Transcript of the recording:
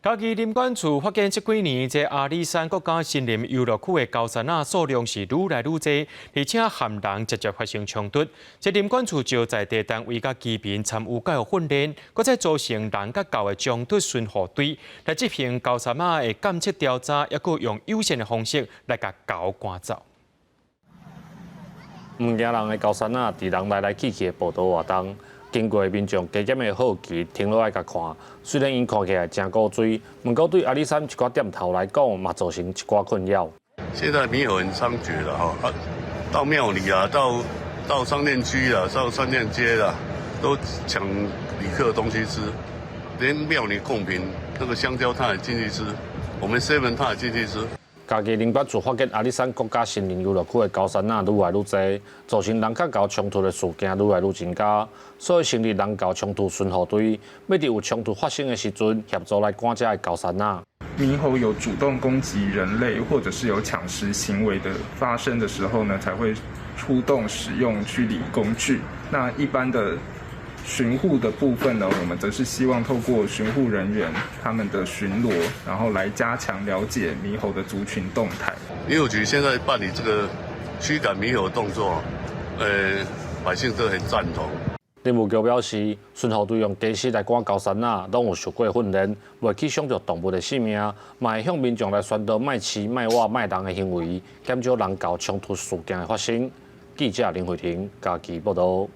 嘉義林管處發現這幾年，這阿里山國家森林遊樂區的猴硲仔數量是愈來愈濟，而且和人直接發生衝突。這林管處召在地單位佮居民參與教育訓練，閣再組成人佮猴的衝突巡護隊來執行猴硲仔的監測調查，抑閣用友善的方式來共猴趕走。毋驚人的猴硲仔，佇人來來去去的步道活動。經過的民眾加減會好奇，停落來共看。雖然𪜶看起來誠古錐，毋過對阿里山一寡店頭來講，嘛造成一寡困擾。現在獼猴很猖獗了哈，到廟裡啊，到商店區啊，到商店街啊，都搶旅客東西吃，連廟裡貢品那個香蕉，他也進去吃，我們 seven 他也進去吃。嘉義林管處發現阿里山國家森林遊樂區的猴硲仔愈來愈濟，造成人佮猴衝突的事件愈來愈增加，所以成立人猴衝突巡護隊，欲佇有衝突發生的時陣，協助來趕遮的猴硲仔。獼猴有主動攻擊人類，或者是有搶食行為的發生的時候呢，才會出動使用驅離工具。那一般的巡護的部分呢，我們則是希望透過巡護人員他們的巡邏，然後來加強了解獼猴的族群動態。林務局現在辦理這個驅趕獼猴動作，百姓都很贊同。林務局表示，巡護隊用家私來趕猴硲仔，攏有受過訓練，袂去傷著動物的性命，嘛會向民眾來宣導莫飼、莫活、莫人的行為，減少人猴衝突事件的發生。記者林慧婷嘉義報道。